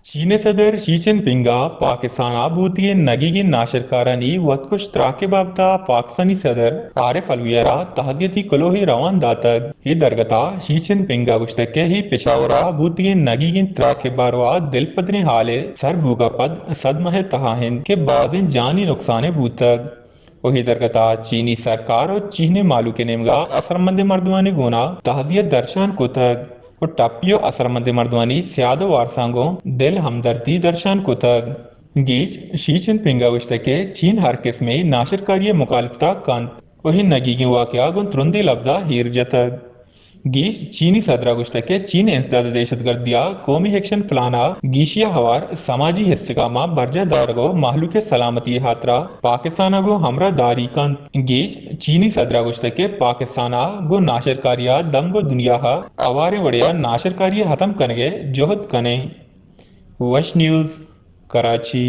چین ءِ صدر شی جن پنگ ءَ پاکستان ءَ بوتگیں نگیگیں ناشرکارانی وتکش تراک ءِ بابت ءَ پاکستانی صدر عارف علوی ءَ را تہزیتی کلوہے روان داتگ۔ اے درگت ءَ شی جن پنگ ءَ گوشتگ کہ اے پشاور ءَ بوتگیں نگیگیں تراک ءِ باروا دلپدریں ہال ءِ سر بوگ ءَ پد صدمہ ءِ تہا انت کہ بازیں جانی نقصانے بوتگ۔ و اے درگت ءَ چینی سرکار و چین ءِ مہلوک ءِ نیمگ ءَ اثرمندیں مردمانی گون ءَ تہزیت درشان کتگ و ٹپی و اثرمندیں مردمانی سیاد و وارساں گوں دل ہمدردی درشان کتگ۔ گیش شی جن پنگ ءَ گوشتگ کہ چین ہر قسمیں ناشرکاری ءِ مخالفت ءَ کنت و اے نگیگیں واقعہ گوں ترندیں لبز ءَ ایر جتگ۔ گیش چینی صدر ءَ گوشتگ کہ چین انسداد دہشت گردی ءِ قومی ایکشن پلان ءَ گیشی ءَ ہوار سماجی استحکام ءَ برجاہ دارگ و مہلوک ءِ سلامتی ءِ ہاترا پاکستان ءَ گوں ہمراہ داری کنت۔ گیش چینی صدر ءَ گوشتگ کہ پاکستان ءَ گوں ناشرکاری ءَ دمگ و دنیا ءَ ہواریں وڑے ءَ ناشرکاری ءِ ختم کنگ ءِ جہد کنیں۔ وش نیوز، کراچی۔